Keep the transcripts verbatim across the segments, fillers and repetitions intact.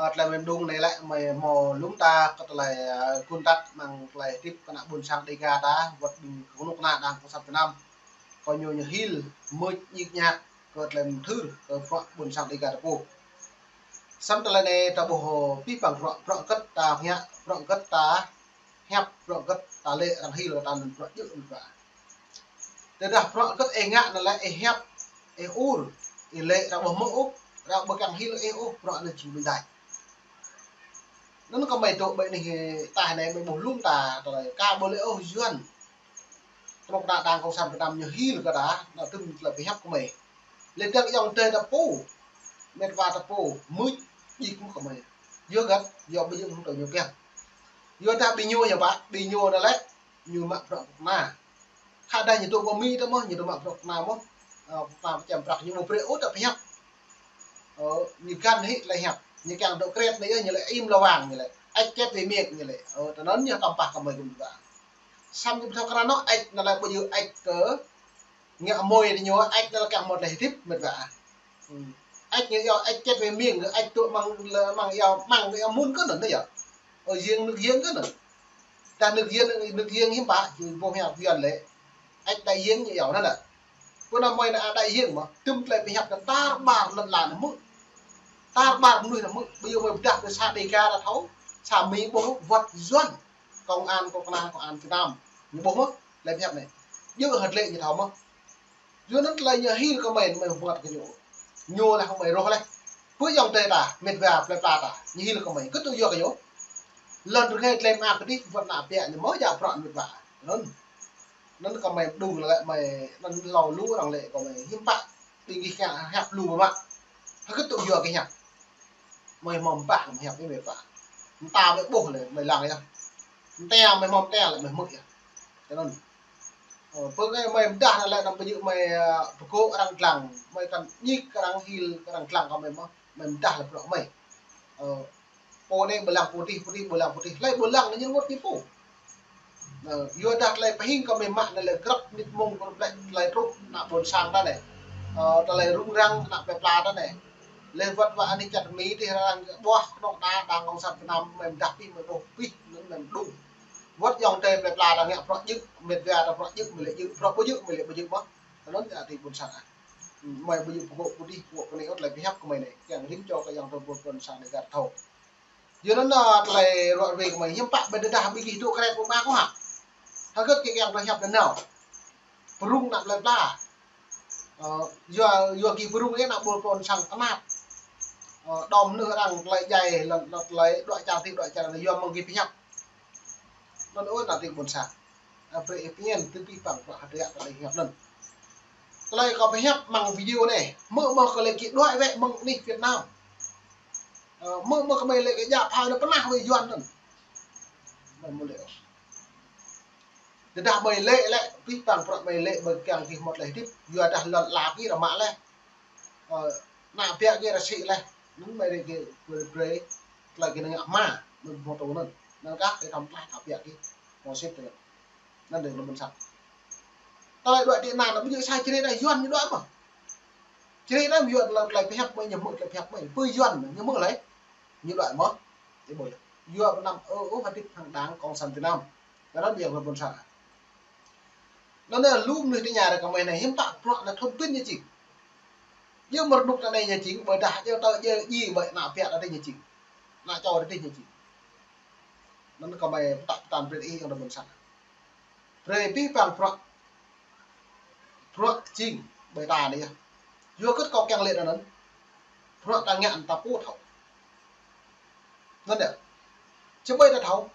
Tơlơi mơ̆ng đung anai lĕ mơi hmâo lŏm ta kơ tơlơi, ơ, kơnăl tăk mơ̆ng tơlơi hơdip kơ ană ƀôn sang Dêga ta, wơ̆t ƀing kơnuk kơna Đảng Cộng sản Việt Nam. Kơ ñu ñu hil mưč ñik ñak kơ tơlơi mơthưr kơ bruă ƀôn sang Dêga ta pô. Samơ̆ tơlơi anai ta ƀuh pih păng bruă, bruă hơgĕt ta ngă, bruă hơgĕt ta hiăp, bruă hơgĕt ta lĕ arăng hil kơ ta anŭn bruă djơ̆ mơ̆n ƀă. Tơdah bruă hơgĕt ih ngă anŭn lĕ ih hiăp, ih ur, ih lĕ arăng ƀu hmư̆ ôh, arăng ƀu kiăng hil ih ôh, bruă anŭn jing ƀing đač. Anŭn kơ mơi dŏ ƀơi anih tah anai mơi ƀuh lŏm ta, tơlơi ka ƀu lĕ ôh Yuan. Kơnuk kơna Đảng Cộng sản Việt Nam ñu hil kơ ta, anŭn tŭm tơlơi pơhiăp kơ mơi. Lĕ dăng ayŏng adơi ta pô, met wa ta pô, mưč ñik mơ̆n kơ mơi. Yua hơgĕt, yua ƀu djơ̆ hăng tơlơi ñu kiăng. Yua dah ƀing ñu ñu ƀă, ƀing ñu anŭn lĕ, ñu mă bruă kơnuk kơna. Khă dah ñu dŏ ƀơi Mi ta mơ̆n, ñu dŏ mă bruă kơnuk kơna mơ̆n. Ơ, kơnuk kơna pơčăm prăk ñu ƀu brơi ôh ta pơhiăp. Ơ, ñu găn hĭ tơlơi hiăp. Ñu kiăng dŏ kret anai yơh, ñu lĕ im lawang ñu lĕ. Ĕč čet wai miêng ñu lĕ. Ơ, tơnŭn ñu tơm pah kơ mơi gum ƀă. Samơ̆ ñu pơtô kơ anŭn ĕč anŭn lĕ ƀu djơ̆ ĕč kơ ngă mơi tơ ñu, ĕč anŭn lĕ kiăng hmâo tơlơi hơdip met wa. Ĕč ñu yơh, ĕč čet wai miêng, ĕč tŭ mơ̆ng lĕ mơ̆ng yơh, mơ̆ng yơh mŭn kơ anŭn yơh. Ơ, jiêng nơ̆k jiêng kơ anŭn. Dah nơ̆k jiêng, nơ̆k jiêng hiư̆m pă, či ƀuh hiăp Yuan lĕ. Ĕč đại diện ñu yơh anŭn lĕ. Pơ anai mơi ană đại diện mơ̆n, tŭm tơlơi pơhiăp anŭn tar ƀar lŏn ala anŭn hmư̆. Tar ƀar mơnuih anŭn hmư̆, ƀu djơ̆ mơi pơdah kơ sa Dêga ta thâo, sa Mi ƀuh, wơ̆t Yuan. Công an, kơnuk kơna, công an Việt Nam. Ñu ƀuh mơ̆n, tơlơi pơhiăp anai. Djơ̆ hơget lĕ ñu thâo mơ̆n. Yua anŭn tơlơi ñu hil kơ mơi, mơi ƀuh kơ ñu. Ñu lĕ hăng mơi rŏh lĕ. Pơ ayŏng adơi ta, met wa plơi pla ta, ñu hil kơ mơi. Kơ tŭ yua kơ ñu. Lŏn rơngai tơlơi mơak kơ dih, wơ̆t ană ƀiă ñu mơ̆ jak bruă met wa. Anŭn. Anŭn kơ mơi đung lĕ mơi, anŭn hlâo lu arăng lĕ kơ mơi. Hiư̆m pă, ƀing gih kiăng hiăp lu mă. Hơget tŭ yua gih hiăp. Mơi hmâo ƀah lĕ mơi hiăp met wa. Mơta mơi ƀuh lĕ mơi lăng yơh. Mơta mơi hmâo mơta lĕ mơi hmư̆ yơh. Tui anŭn. Ơ, pơ anai mơi pơdah anŭn lĕ anăm ƀu djơ̆ mơi, ơ, pơgŏ arăng lăng, mơi kăn ñik arăng hil arăng lăng kơ mơi mơ̆n, mơi pơdah lĕ bruă mơi. Ơ, pô anai ƀu lăng pô dih, pô dih ƀu lăng pô dih, hlơi ƀu lăng anŭn ñu rơngot ñu pô. Ơ, yua dah tơlơi pơhing kơ mơi mă anŭn lĕ grăp mơnit mông grăp lĕ tơlơi truh ană ƀôn sang ta anai. Ơ, tơlơi rŭng răng ană plơi pla ta anai. Lĕ wơ̆t wa anih čar Mi dih arăng ƀuh kơnuk kơna Đảng Cộng sản Việt Nam mơi pơdah pih mơi ƀuh pih anŭn mơi đung. Wơ̆t ayŏng adơi plơi pla ta ngă bruă djơ̆, met wa ta bruă djơ̆ mơi lĕ djơ̆, bruă ƀu djơ̆ mơi lĕ ƀu djơ̆ mơ̆n. Tui anŭn yơh tơlơi ƀôn sang ah. Mơi ƀu djơ̆ pơgŏ pô dih, pơgŏ pô anai ôh, tơlơi pơhiăp kơ mơi anai. Kiăng rĭm čô kơ ayŏng adơi ƀôn sang Dêga ta thâo. Yua anŭn, ơ, tơlơi ruă ruai kơ mơi hiư̆m pă ƀơi tơdah ƀing gih dŏ kret ƀu mă kơ hă. Hơget gih kiăng tơlơi hiăp anŭn nao. Pơrŭng ană plơi pla. Ơ, yua, yua gih pơrŭng yơh ană ƀôn sang tơnap. Ơ, đom nơh arăng tơlơi djai, lŏn, lŏn tơlơi đuaĭ čar dih, đuaĭ čar anai yua mơ̆ng gih pơhiăp. Anŭn ôh ană tơlơi ƀôn sang. Ơ, brơi ih pơñen tui pih păng bruă hơdră tơlơi hiăp anŭn. Tơlơi kâo pơhiăp mơ̆ng video anai. Hmư̆ mơ̆ kơ lĕ gih đuaĭ wơ̆t mơ̆ng anih Việt Nam. Ơ, hmư̆ mơ̆ kơ mơi lĕ gih djă phao anŭn pơnah wơ̆t Yuan anŭn. Mơi ƀu lĕ ôh. Tơdah mơi lĕ lĕ, pih păng bruă mơi lĕ mơi kiăng gih hmâo tơlơi hơdip, yua dah lŏn ala gih rơmă lĕ. Ơ, ană ƀiă gih rơsĭ lĕ. Anŭn mơi rĕ gih brơi, brơi tơlơi gih ngă hmua, mơi ƀu hmâo tŭ anŭn. Anŭn kah, gih thâo mơtlaih ană ƀiă gih. Hmâo sĭt tơlơi. Anŭn dơ̆ng lăm ƀôn sang. Tơlơi đuaĭ tị nạn anŭn ƀu djơ̆ sa čơrĕ dah Yuan ñu đuaĭ mơ̆n. Čơrĕ dah Yuan lăm tơlơi pơhiăp mơi ñu hmư̆ tơlơi pơhiăp mơi. Pơ Yuan ñu hmư̆ lĕ. Ñu đuaĭ mơ̆n. Ih ƀuh. Yuan Việt Nam ơ ôh hơdip hăng Đảng Cộng sản Việt Nam. Kơ anŭn ƀiă lăm ƀôn sang. Anŭn anai lu mơnuih tơña ră kơ mơi anai hiư̆m pă bruă anai thŭn pĭn ñu jing. Djơ̆ mơ̆ rơnŭk ta anai ñu jing, ƀơi dah djơ̆ tơ djơ̆ djai ƀơi ană ƀiă ta anai ñu jing. Ană čô ta anai ñu jing. Anŭn kơ mơi pơtă pơtăn brơi ih ayŏng adơi ƀôn sang. Brơi pih păng bruă. Bruă jing ƀơi ta anai yơh. Yua hơget kâo kiăng lĕ anŭn. Bruă ta ngă ta pô thâo. Anŭn yơh. Či ƀơi ta thâo.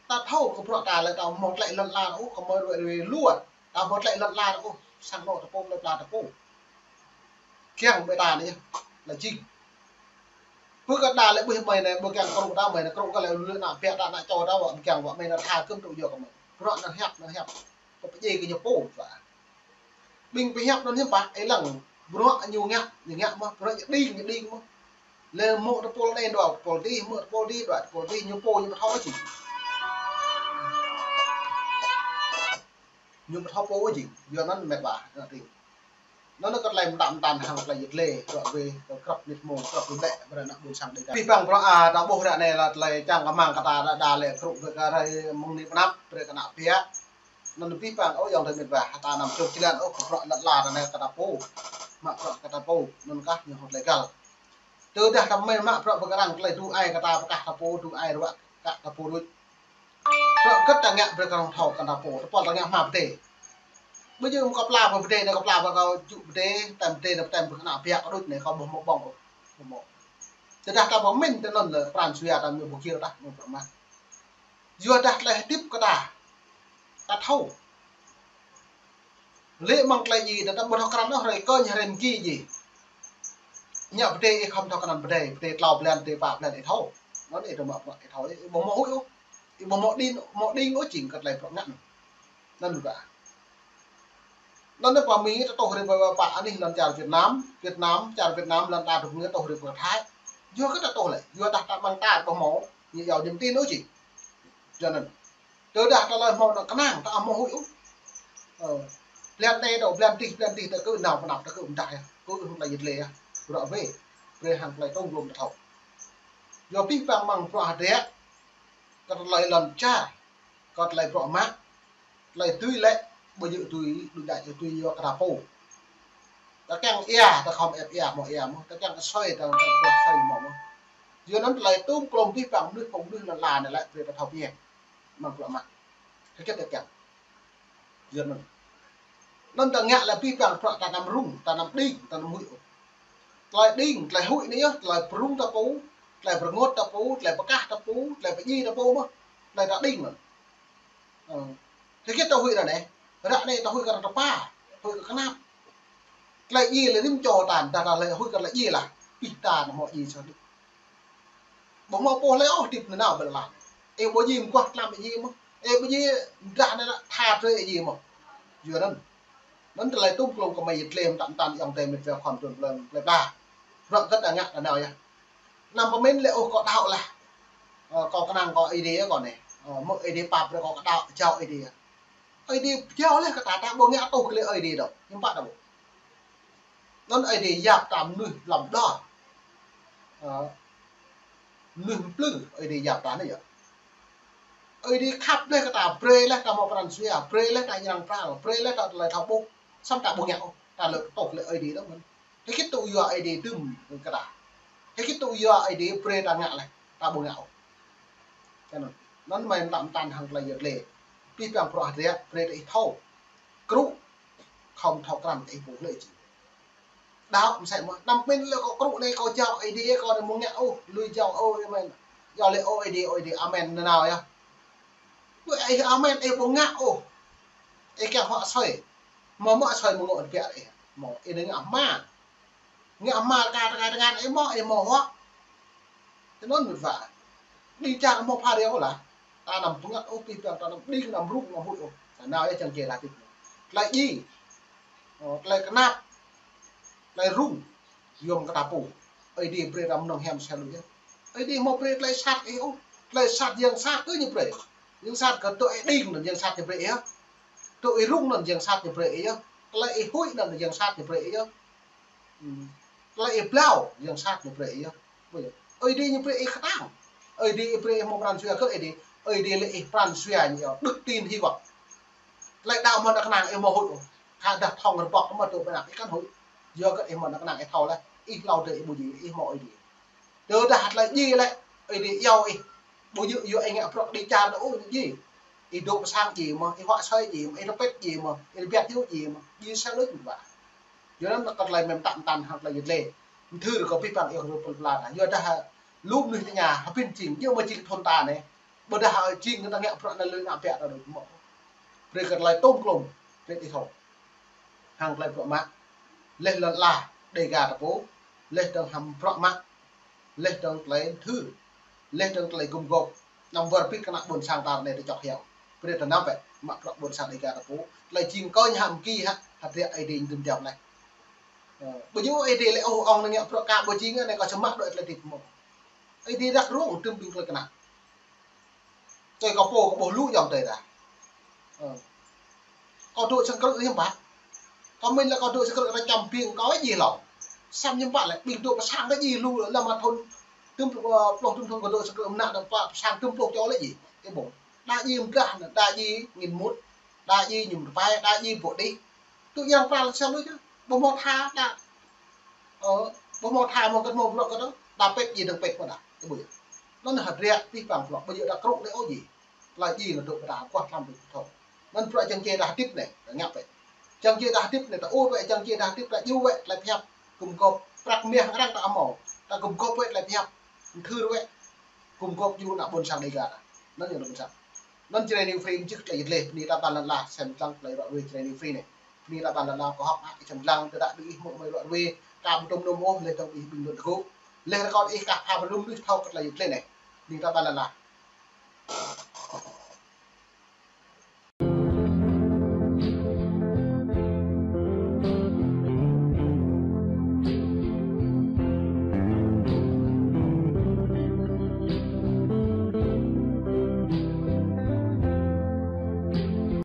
Ta thâo kơ bruă ta lĕ ta hmâo tơlơi lŏn ala ôh, kơ mơi ruai ruai lu. Ta hmâo tơlơi lŏn ala ôh, sang anŏ ta pô, plơi pla ta pô. Kiăng ƀơi ta anai yơh, lĕ jing. Pơ kơ đa lĕ ƀuh mơi anai, ƀu kiăng krŭ ta mơi anai, krŭ kơ lĕ lu ană ƀiă ta ană čô ta wơ̆t, ƀu kiăng wơ̆t mơi anai tha kơm tŭ yua kơ mơi. Bruă anai hiăp, anai hiăp. Kơ pơdjai kơ ñu pô, wơ̆t. Ƀing pơhiăp anŭn hiư̆m pă, ih lăng, bruă ñu ngă, ñu ngă mơ̆n, bruă ñu đing, ñu đing mơ̆n. Lĕ hmư̆ tơpul anai đuaĭ tơpul dih, hmư̆ tơpul dih đuaĭ tơpul dih, ñu pô ñu ƀu thâo jing. Ñu ƀu thâo pô jing, yua anŭn met wa, ană tring. Anŭn kơ tơlơi mơtam mơtam hăng tơlơi yet lĕ, ră ruai, kơ krăp nit mông, krăp rơbĕ, brơi ană ƀôn sang Dêga. Pih păng prŏ a, ta ƀuh ră anai lĕ tơlơi čang kơmăng kơ ta đa đa lĕ krŭ brơi kơ rai mơ̆ng ni pơnăp, brơi kơ ană biă. Anŭn pih păng ôh ayŏng adơi met wa, ta anăm čŏk jơlan ôh kơ prŏ lăt la ră anai kơ ta pô. Mă prŏ kơ ta pô, anŭn kah ñu hŏt tơlơi găl. Tơdah ta mă prŏ brơi kơ arăng tơlơi tŭ ai kơ ta pơkah ta pô, tŭ ai ruă kơ ta pô ruă. Prŏ hơgĕt ta ngă brơi kơ arăng thâo kơ ta pô, tơpul ta ngă hmua pơdai. Ƀu djơ̆ mơ̆ng kơ pla pơdai, anai kơ pla pơkah jŭ pơdai, tơm pơdai, tơm pơdai kơ ană biă kơ đôč anai kơ ƀu hmâo ƀơ̆ng ôh, ƀu hmâo. Tơdah ta pơmĭn tui anŭn lĕ pran jua ta ñu ƀu gir tah, ñu pơmah. Yua dah tơlơi hơdip kơ ta, ta thâo. Lĕ mơ̆ng tơlơi djai, ta ƀu thâo krăn ôh, hrơi kơñ hrơi mơgi djai. Ñu pơdai ih khŏm thâo krăn pơdai, pơdai tlâo blan, pơdai pă blan ih thâo. Anŭn ih tơ mă prŏ ih thâo, ih ƀu hmâo huĭ ôh. Ih ƀu hmâo đing, hmâo đing ôh jing kơ tơlơi prŏ ngă anŭn. Anŭn ƀu ƀă. Anŭn pơ Mi ta tuh hrơi pơ pă anih lŏn čar Việt Nam, Việt Nam, čar Việt Nam lŏn ta dŏ ngă tuh hrơi pơ Thái. Yua kơ ta tuh lĕ, yua dah ta mơ̆ng ta ƀu hmâo, ñu yua niềm tin ôh jing. Yua anŭn. Tơdah tơlơi hmâo ană kơnang, ta hmâo huĭ ôh. Ơ, blan anai dŏ, blan dih, blan dih, ta kơ nao pơnăp, ta kơ mơdah yơh. Kơ hăng tơlơi yet lĕ yơh. Ră ruai, brơi hăng tơlơi tông glôm ta thâo. Yua pih păng mơ̆ng prŏ hơdră, kơ tơlơi lŏn čar, kơ tơlơi prŏ mă, tơlơi tui lĕ, ƀu djơ̆ tui, đu đa djơ̆ tui yua kơ ta pô. Ta kiăng ia, ta khŏm ĕp ia, hmâo ia mơ̆n. Ta kiăng asơi, ta, ta, ta asơi hmâo mơ̆n. Yua anŭn tơlơi tông glôm pih păng mơnuih, phung mơnuih lŏn la anai lĕ, brơi ta thâo pơhiăp. Mơ̆ng prŏ mă. Hơgĕt ta kiăng. Yua anŭn. Anŭn ta ngă lĕ pih păng prŏ ta anăm rŭng, ta anăm đing, ta anăm huĭ ôh. Tơlơi đing, tơlơi huĭ anai yơh, tơlơi pơrŭng ta pô, tơlơi pơrơngot ta pô, tơlơi pơkah ta pô, tơlơi pơdjai ta pô mơ̆n. Tơlơi ta đing anŭn. Ơ. Hơgĕt ta huĭ ră anai. Ră anai ta huĭ kơ arăng tơpă, huĭ kơ kơnap. Tơlơi djai lĕ rĭm čô ta, ta, ta lĕ huĭ kơ tơlơi djai lah. Pih ta anăm hmâo djai sa đôč. Ƀu hmâo pô lĕ ôh hơdip nanao ƀơi lŏn. Ih ƀu djai mơguah tlam ih djai mơ̆n. Ih ƀu djai mơdah anai lĕ tha drơi ih djai mơ̆n. Yua anŭn. Anŭn tơlơi tông glôm kơ mơi yet lĕ mơtam mơtam ayŏng adơi met wa khŏm trŭn plơi, plơi pla. Prŏ hơgĕt ta ngă nanao yơh. Anăm pơmĭn lĕ ôh kâo đaŏ lah. Ơ, kâo kơnang kơ Ơi Adai kâo anai. Ơ, mơ̆ Ơi Adai pap brơi kâo kơ đaŏ, jao Ơi Adai. Ơi Adai jao leh kơ ta, ta ƀu ngă tuh kơ lĕ Ơi Adai dŏ. Hiư̆m pă ta ƀu. Anŭn Ơi Adai yap ta mơnuih lăm đor. Ơ, mơnuih mplư Ơi Adai yap ta anai yơh. Ơi Adai khăp leh kơ ta, brơi leh ta hmâo pran jua, brơi leh ta ñrăng pral, brơi leh ta tơlơi thâo ƀuh. Samơ̆ ta ƀu ngă ôh, ta lĕ tuh lĕ Ơi Adai dŏ mơ̆n. Hơgĕt tŭ yua Ơi Adai tŭm kơ ta. Hơgĕt tŭ yua Ơi Adai brơi ta ngă leh, ta ƀu ngă ôh. Kơ anŭn, anŭn mơi mơtam mơtam hăng tơlơi yet lĕ. Pih păng prŏ hơdră, brơi ta ih thâo. Krŭ, khŏm thâo krăn ih pô lĕ jing. Đaŏ mơsĕ mơ̆n, anăm pơmĭn lĕ kâo krŭ anai, kâo jao Ơi Adai, kâo anai mơ̆ng ngă ôh, lui jao ôh, amen. Jao lĕ ôh Ơi Adai, Ơi Adai, amen, nanao yơh. Ƀu ih amen, ih ƀu ngă ôh. Ih kiăng huă asơi. Hmâo mơ̆ asơi mơ̆ng ngŏ biă ih. Hmâo, ih anai ngă hmua. Ngă hmua rơka rơka tơngan ih hmâo, ih hmâo huă. Tui anŭn met wa. Đĭ čar hmâo pha reo lah. Ta anăm pơngăt ôh, pih păng ta anăm đing, anăm rŭng, anăm huĭ ôh. Ta nao yơh čang kê lah tĭt. Tơlơi djai. Ơ, tơlơi kơnap. Tơlơi rŭng. Yom kơ ta pô. Ơi Adai brơi ta mơnơ̆ng hiam sa lu yơh. Ơi Adai hmâo brơi tơlơi sat ih ôh. Tơlơi sat yang sat kơ ñu brơi. Yang sat kơ tŭ ih đing anŭn yang sat ñu brơi ih yơh. Tŭ ih rŭng anŭn yang sat ñu brơi ih yơh. Tơlơi ih huĭ anŭn yang sat ñu brơi ih yơh. Ư. Tơlơi ih blao, yang sat ñu brơi ih yơh. Ƀu djơ̆. Ơi Adai ñu brơi ih kơtang. Ơi Adai ih brơi ih hmâo pran jua kơ Ơi Adai. Ơi Adai lĕ ih pran jua ñu yơh. Đức tin hy vọng. Tơlơi đaŏ mơ̆n ană kơnang ih hmâo huĭ ôh. Khă dah thŏng rơbŏk mơ̆n tŭ ƀơi anăp ih kăn huĭ. Yua kơ ih mơ̆n ană kơnang ih thâo leh. Ih hlâo dơ̆ ih ƀu djai, ih hmâo Ơi Adai. Tơdah tơlơi djai lĕ, Ơi Adai iâu ih. Ƀu djơ̆ yua ih ngă prŏ đĭ čar đôč ôh djai. Ih dŏ pơ sang djai mơ̆n, ih huă asơi djai mơ̆n, ih rơpĕt djai mơ̆n, ih rơbiă hyu djai mơ̆n. Djai sa lu ƀu ƀă. Yua anŭn kơ tơlơi mơtam mơtam hăng tơlơi yet lĕ. Mơthưr kơ pih păng ayŏng adơi plơi pla ta. Yua dah lu mơnuih tơña, hơbĭn jing, yua mơ̆ jing thŭn ta anai. Ƀôdah jing ta ngă prŏ anai lui ngă biă ta đôč mơ̆. Brơi kơ tơlơi tông glôm, brơi ih thâo. Hăng tơlơi prŏ mă. Leh lŏn la, Dêga ta pô. Leh dơ̆ng hăng prŏ mă. Leh dơ̆ng tơlơi mơthưr. Leh dơ̆ng tơlơi gum gôp. Anăm wơr bĭt kơ ană ƀôn sang ta anai ta čŏk hiam. Brơi ta nao bĕ, mă prŏ ƀôn sang Dêga ta pô. Tơlơi jing kơ ñu hăm ki hă, hơdră Ơi Adai ñu tŭm jam leh. Ơ, ƀu djơ̆ Ơi Adai lĕ ôh, ong anai ngă prŏ ka ƀu jing anai kâo čơmah đôč tơlơi hơdip mơ̆n. Ơi Adai răk rông tŭm ƀing tơlơi kơnang. Tui kâo pô kâo ƀuh lu ayŏng adơi ta. Ơ. Kâo dŏ sang krư̆ hiư̆m pă. Kâo mĭn lĕ kâo dŏ sơkrư̆ rơčăm ƀing kâo djai hlâo. Samơ̆ hiư̆m pă lĕ ƀing dŏ pơ sang kâo djai lu lĕ mă thun tơm, ơ, pluh thun thun kâo dŏ sơkrư̆ mơnă dơ̆ng pơ sang tơm pluh čô lĕ djai. Ih ƀuh. Đa djai mơdrah anŭn, đa djai ngĭn mŭt, đa djai mơñum tơpai, đa djai ƀô̆ đih. Tŭ yang pral sel lu čơ. Ƀu hmâo tha đa. Ơ, ƀu hmâo tha hmâo kơt hmâo bruă kơt đa pĕt djai dơ̆ng pĕt pơ đa. Ih ƀuh yơh. Anŭn hơdră abih bang bruă ƀu djơ̆ đa krŭ lĕ ôh djai. Tơlơi djai anŭn dŏ pơ ta kuah tlam tŭ thâo. Anŭn bruă jăng djai ta hơdip anai, ta ngă pĕ. Jăng djai ta hơdip anai, ta ur wĕ, jăng djai ta hơdip, ta djru wĕ tơlơi pơhiăp. Gum gôp prăk mah arăng ta amâo. Ta gum gôp wĕ tơlơi pơhiăp. Mthưr wĕ. Gum gôp djru ană ƀôn sang Dega ta. Anŭn yơh ană ƀôn sang. Anŭn Jrai New Free mơčih tơlơi yơh lĕ, bơni ta ƀan lăn ala sem lăng tơlơi ră ruai Jrai New Free anai. Bơni ta ƀan lăn ala kơ hŏk hă ih sem lăng, tơdah ƀing ih hmâo mơi ră ruai, ta ƀu tŭm nŭm ôh, lĕ tơ̆ng ƀing ih ƀing đut gŭ. Lĕ rơkâo ih kah pha pơlŭm đuaĭ thâo kơ tơlơi yơh lĕ anai. Bơni ta ƀan lăn ala.